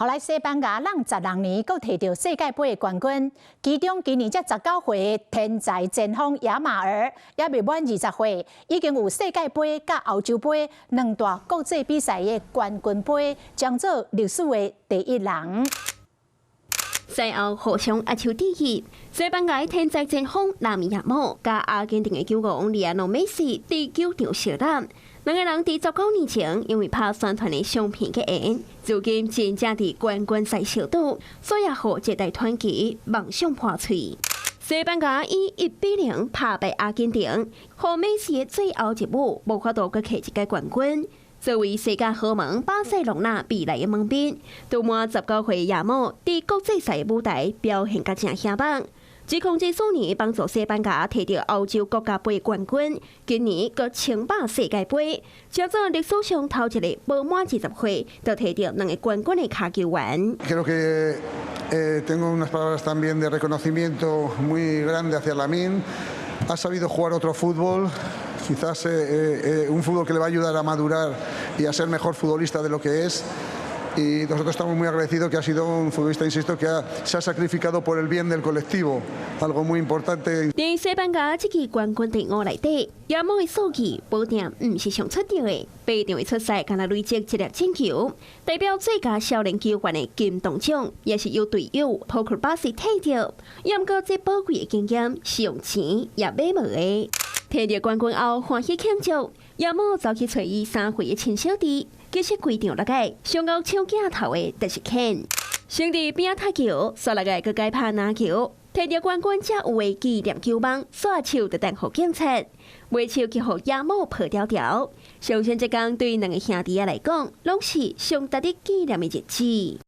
後來西班牙人16年閣提著世界盃的冠軍，其中今年才19歲的天才前鋒亞馬爾，猶未滿20歲，已經有世界盃佮歐洲盃兩大國際比賽的冠軍杯，將做歷史的第一人。賽後互相握手致意，西班牙天才前鋒拉米亞莫佮阿根廷的球王里安諾美西佇球場相攬。兩个人佇19年前因為拍宣傳的相片結緣，如今真正佇冠軍賽相拄，所以予這代傳奇夢想破碎。西班牙以1比0拍敗阿根廷，予美西的最後一舞無法度閣摕一屆冠軍。作為西甲豪門巴塞隆納未來的門面，拄滿19歲亞莫佇國際賽舞台表現甲誠顯目。自2004年幫助西班牙提著歐洲國家盃冠軍，今年閣稱霸世界盃，成做歷史上頭一个無滿20歲就提著兩个冠軍的跤球員。 Creo que tengo unas palabras también de reconocimiento muy grande hacia Lamine. Ha sabido jugar otro fútbol, quizás un fútbol que le va a ayudar a madurar y a ser mejor futbolista de lo que es. Y nosotros estamos muy agradecidos, que ha sido un futbolista, insisto, que se ha sacrificado por el bien del colectivo, algo muy importante. 佇西班牙這支冠軍隊伍內底，亞莫的數據保定毋是上出色的，八場的出賽干焦累積一粒進球，代表最佳少年球員的金童獎，也是由隊友托克巴斯提著。毋過這寶貴的經驗是用錢也買無的。提著冠軍後歡喜慶祝，亞莫走去揣伊3歲的親小弟。其實規場落來，上𠢕搶鏡頭的就是 Ken。先佇邊仔踢球，煞落來閣改拍籃球，提著冠軍才有的紀念球網，煞手就等予警察，尾手去予亞莫抱牢牢。相信這工對兩个兄弟仔來講，攏是上值得紀念的日子。